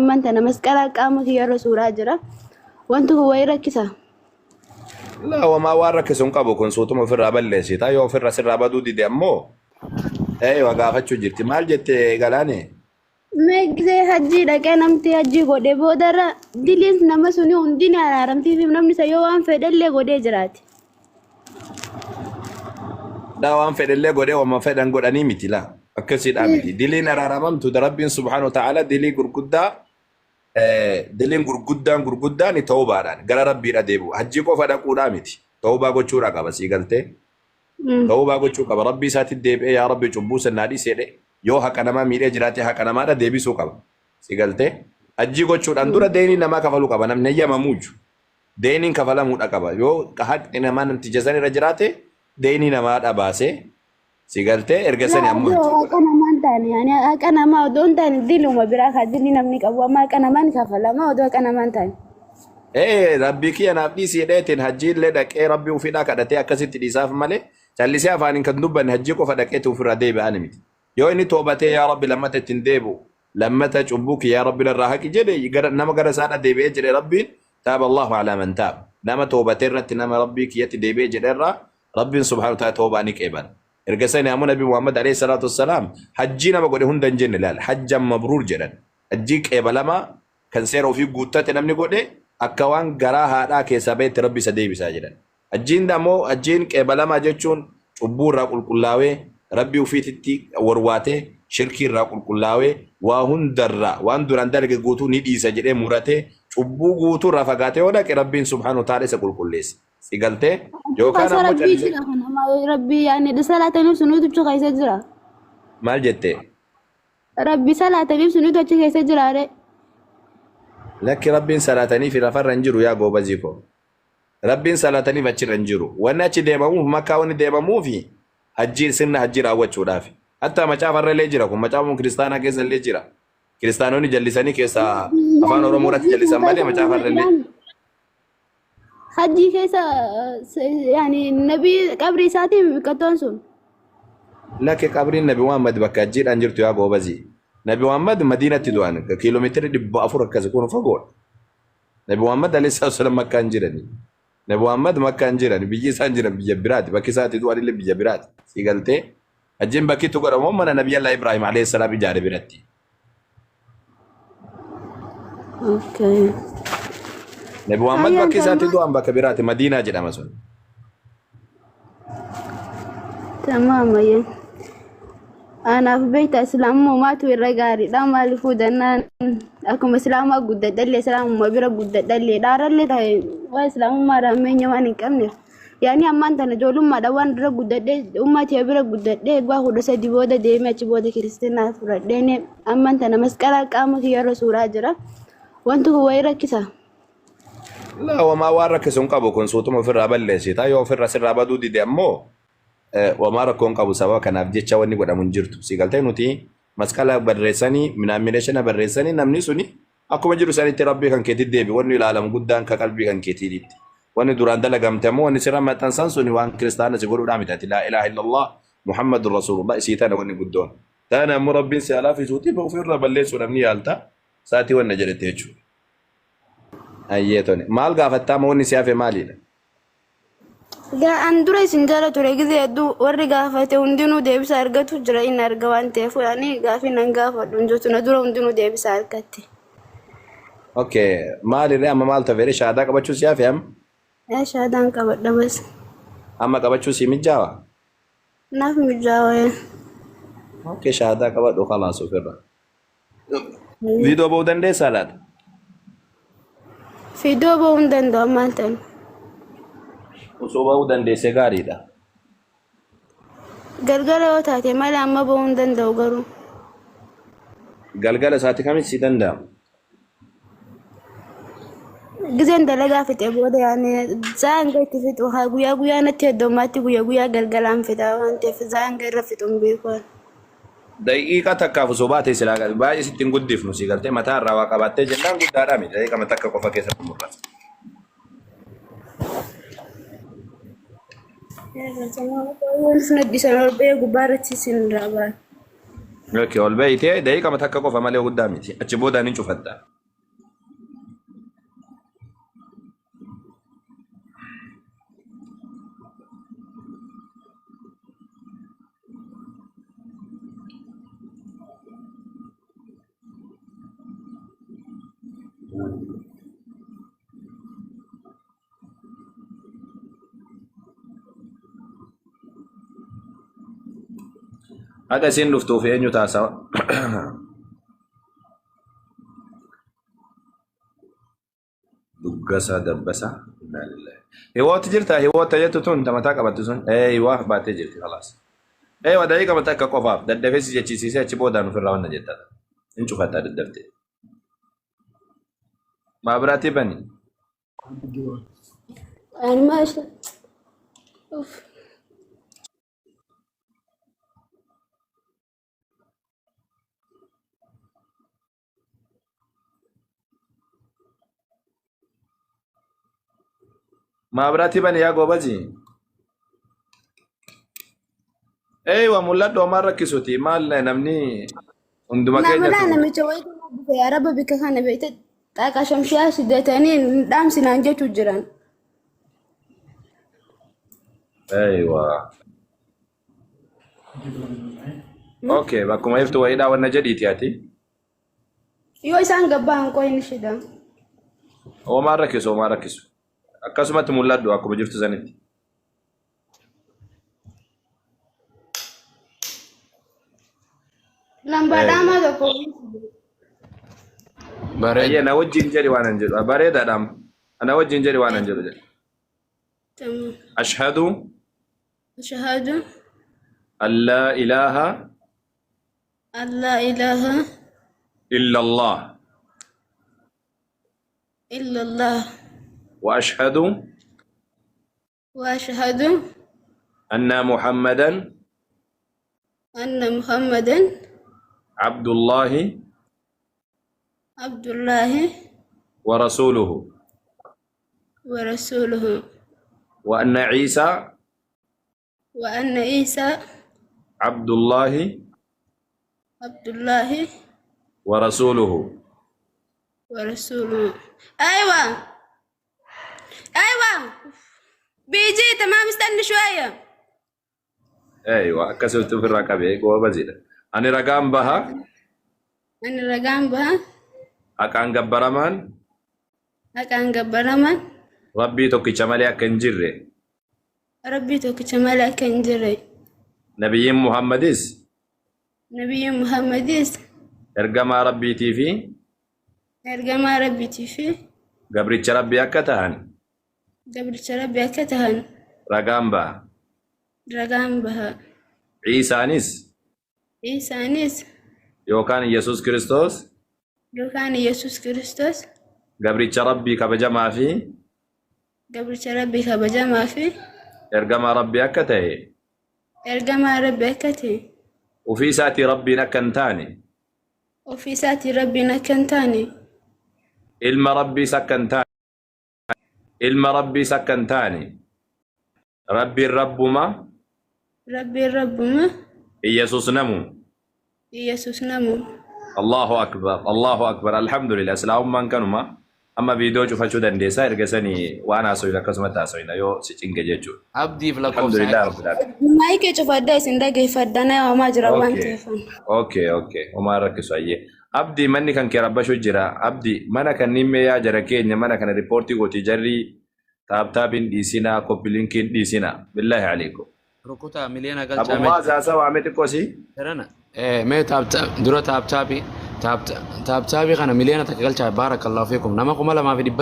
Ammaan tana masqalaa qaama kiyyarra suuraa jira. Wanti kun wayii rakkisa. Laa wamaa waan rakkisu hin qabu kun suutuma ofirraa balleessita yoo ofirra sirraa baduu dide ammoo eeyywa gaafachuu jirti maal jette galaane? Mee gisee hajjii dhaqee namti hajjii godhe boodarra diliin nama suni hundi ni araaramtiif namni isa yoo waan fedhellee godhee jiraate. Laa waan fedhellee godhee wama fedhan godhanii miti laa akkasiidhaa miti diliin araaramamtu rabbiin subhaanahu wa ta'ala dilii gurguddaa diliin gurguddaan gurguddaan tawbaadhaan gara rabbiidha deebi'u hajjii qofa dhaquudhaa miti tawbaa gochuudha qaba sii galtee Tawbaa gochuu qaba. Rabbii isaatti deebi'ee yaa Rabbi cubbuu san naa dhiisi jedhee yoo haqa namaa miidhee jiraate haqa namaadha deebisuu qaba. Si galtee? Hajjii gochuudhaan dura deynii namaa kafaluu qaba. Namni hayyamamuuju. Deyniin kafalamuudha qaba. Yoo haqni namaa namticha san irra jiraate deynii namaadha baasee si galtee erga sani Laa ammoo odoo hajjii haqa godha. namaa hin taane yani haqa namaa odoo hin taane diluma biraa kaa dilli namni qabu amma haqa namaa ni kafalama odoo haqa namaa hin taane. Ee Rabbii kiyya naaf dhiisi jedheetiin hajjii illee dhaqee Rabbii ufiidhaa kadhatee akkasitti dhiisaaf malee callisee afaaniin kan dubbanne hajjii qofa dhaqeeti ufirraa deebi'aani miti. Yoo inni toobatee yaa Rabbi lammata itti hin deebi'u lammata cubbuu kiyya yaa Rabbi narraa haqi jedhe gara nama gara isaadha deebi'ee jedhe Rabbiin taaba Allahu alaa man taab. Nama toobatee irratti nama Rabbii kiyyatti deebi'ee jedhe irraa Rabbiin subhaanahu wa ta'ala toobaa ni qeebala. Erga sani ammoo Nabi Muhammad alayhi salaatu wassalaam hajjii nama godhe hunda hin jenne laal hajjan mabruur jedhan. Hajjii qeebalamaa kan seera ofii guuttate namni godhe akka waan garaa haadhaa keessaa bahetti Rabbi isa deebisaa jedhan. Hajjiin ammoo hajjiin qeebalamaa jechuun cubbuu irraa qulqullaawee Rabbii ofiititti worwaatee shirkii irraa qulqullaawee waa hundarraa waan duraan dalage guutuu ni dhiisa jedhee muratee cubbuu guutuu irraa fagaatee yoo dhaqe Rabbiin subhaanahu wa ta'aala isa qulqulleessa. Si galtee yookaan Keessa ammoo rabbii callisee jira kana maal rabbii yaani salaataniif sunuutu achi keessa jira. maal jette? Rabbi salaataniif sunuutu achi keessa jira ree. Lakki Rabbiin salaataniif lafarra hin jiru yaa goobazii koo. Rabbiin salaataniif achirra hin jiru. Wanni achi deemamuuf makkaa wanni deemamuufi hajjii sirna hajjii raawwachuudhaaf. Hatta macaafa irra illee jira kun macaafa kiristaanaa keessa illee jira. Kiristaanonni jallisanii keessaa afaan Yaani Oromoo irratti hajjii jallisan sun malee keessa macaafa irra illee. Hajjii keessa yaani nabii qabrii isaatiin biqiltoon sun. Lakki qabriin Nabi Muhammad bakka hajjiidhaan jirtu yaa goobazii. Nabi Muhammad Madiinatti du'an kiiloomeetira 400 akkasi kun fagoodha. Nabi Muhammad alayhi salaatu wassalaam Makkaa hin jirani. Nabi Muhammad Makkaa hin jiran biyyi isaan jiran biyya biraati bakki isaa itti du'an illee biyya biraati. Si galtee hajjiin bakki itti godhamu mana Nabi Allah Ibrahim alayhi salaam ijaare biratti. Okay. Nabi Muhammad Hayyaan bakki isaatti tamam. du'an bakka biraati Madiinaa jedhama sun. Tamaam hayyaan. Anaaf beektaa islaamummaatu irra gaariidha maaliifuu jennaan akkuma islaamaa guddadhallee islaamummaa bira guddadhallee dhaarallee ta'e waa islaamummaadhaan meenya waan hin qabneef Yaani ammaan tana ijoollummaadhaan waan dura guddadhee ummaa tiyya bira guddadhee egaa 13 booda deemee achi booda kiristinaa fudhadheen ammaan tana masqalaa qaama kiyyarra suuraa jira. Wanti kun wayii rakkisa. Laa wamaa waan rakkisu hin qabu kun suutuma ofirraa balleessita yoo ofirra sirraa baduu dide ammoo wamaa rakkoo hin qabu sababa kanaaf jecha wanni godhamu hin jirtu si galtee nuti masqala barreessanii minaammineeshana barreessanii namni suni Akkuma jiru sanitti Rabbii kan keetti deebi. Wanni ilaalamu guddaan ka qalbii kan keetiititti. Wanni duraan dalagamte ammoo wanni sirra maxxansan suni waan kiristaana si godhuudhaa miti. Ati laa ilaaha illallah Muhammadun Rasuulullah isii tana wanni guddoon. Tana ammoo Rabbiin si haa laafisuuti ofirra balleessuudhaaf ni yaalta. Saatii wanna jedhette jechuudha. Ayyee tole. Maal gaafattaa amma wanni si hafe maaliidha? Gaa an dura isin jala ture gizee hedduu warri gaafate hundinuu deebisa argatu jira inni arga waan ta'eef ani gaafii nan gaafadhu hin jirtu na dura hundinuu deebisa argatte. Okay. Maalirree amma maal tafeere shahaadaa qabachuu si hafe amma? Yaa shaadaan qabadha bas. Amma qabachuu si mijaawa? Naaf mijaawee. Okay shahaadaa qabadhu khalaas ofirra. Viidiyoo ba'uu dandeessaa laata? Viidiyoo ba'uu hin danda'u ammaan tana. Osoo ba'uu dandeessee gaariidha. Galgala yoo taate malee amma ba'uu hin danda'u garuu. Galgala isaati kamitti si danda'ama? Gizeen dalagaa fixe booda yaani zaa hanga itti fixu haa guyyaa guyyaa natti heddummaatti guyyaa guyyaa galgalaan fixa waan ta'eef zaa hanga irra fixu hin beeku. Daqiiqaa takkaaf osoo baatee silaa baay'ee sitti hin guddifnu si galtee mataa irraa waa qabaattee jennaan guddaadhaa miti daqiiqama takka qofa keessa xumurra. Wanti sun hojii sana ol ba'ee gubbaa irratti isin irraa ba'a. Okay, ol beeytee daqiiqama takka qofa malee guddaa miti. Achi boodaan hin cufatta. Haga isiin dhuftuuf eenyu taasawa? Duggasaa Dabbasaa. Innaa lillahi. Hiwooti jirta hiwoota jettu tun ta mataa qabattu sun. Eeywa baatee jirti khalaas. Eeywa daqiiqama takka qofaaf daddafee si jechisiisee achi boodaan ofirraa wanna jetta. Hin cufattaa daddaftee. Maabiraatii bani. Ani maasha. Uff. Maabiraatii bani yaa goobazi. Eeywa mul'adhu homaan rakkisuti maal namni hunduma Nama laa keenyatu. namicha wayii dhufe araba bikka kana beekte xaaqa shamshiyaa sidatanii dhaamsinaan jechuu jiran. Eeywa. Okay, bakkuma iftu wayiidhaa wanna jedhiiti ati. Yoo isaan gabbaan qoyin shida. Homaan rakkisu homaan rakkisu. Akkasumatti mul'adhu akkuma jirtu sanitti. Lambaa dhaamaa tokko. Bareeda. Ayyee na wajjin jedhi waan hin jedhu. Bareedaadhaam. Na wajjin jedhi waan hin jedhu jedhi. Tamam. Ashhadu Ashhadu an laa ilaaha an laa ilaaha illa Allah illa Allah wa ashhadu wa ashhadu anna Muhammadan anna Muhammadan abdullahi abdullahi wa rasuluhu wa rasuluhu wa anna Ciisaa wa anna Isa abdullahi abdullahi wa rasuluhu. wa rasuluhu. أيوة أيوة بيجي تمام استنى شوية. Eeywa akkasitti ofirraa qabee goobaziidha. Ani ragaan baha Ani ragaan baha haqaan gabbaramaan haqaan gabbaramaan Rabbii tokkicha malee akka hin jirre Rabbii tokkicha malee akka hin jirre Nabiyyiin Muhammadis Nabiyyiin Muhammadis ergamaa Rabbiitii fi ergamaa Rabbiitii fi gabricha Rabbii akka tahan gabricha Rabbii akka tahan ragaan baha. ragaan baha. Ciisaanis Isaanis yookaan Yesuus Kiristoos yookaan Yesuus Kiristoos gabricha Rabbii kabajamaa fi gabricha Rabbii kabajamaa fi ergamaa Rabbii akka ta'e ergamaa Rabbii akka ta'e ofii isaatii Rabbiin akka hin taane ofii isaatii Rabbiin akka hin taane ilma Rabbiis akka hin taane ilma Rabbiis akka hin taane Rabbiin Rabbuma Rabbiin Rabbuma Iyyasuus namu. Iyyasuus namu. Allahu akbar Allahu akbar alhamdulillah islaamummaan kanuma amma viidiyoo cufachuu dandeessaa erga sanii waan haasofne akkasumatti haasofna yoo si cinqe jechuudha. Abdiif lakkoofsa Alhamdulillah rabbil alamin. Maayikii cufaddaa isin dhageeffadha na waamaa jira waan Okay. ta'eef. Okay, okay. Homaa rakkisu ayyee. Abdii manni kan kee rabbashuu jira. Abdii mana kanneen mee yaa jara keenya mana kana riippoortii gooti jarri taaptaapiin dhiisinaa koppilinkiin dhiisinaa. Billaahi alaikum. Rukutaa miliyoona Abu galchaa mee Muaz haasawaa mee xiqqoo si. Jarana. Mee dura taaptaapi taaptaapi kana miliyoona takka galchaa baarakallahu fiikum nama 2,800.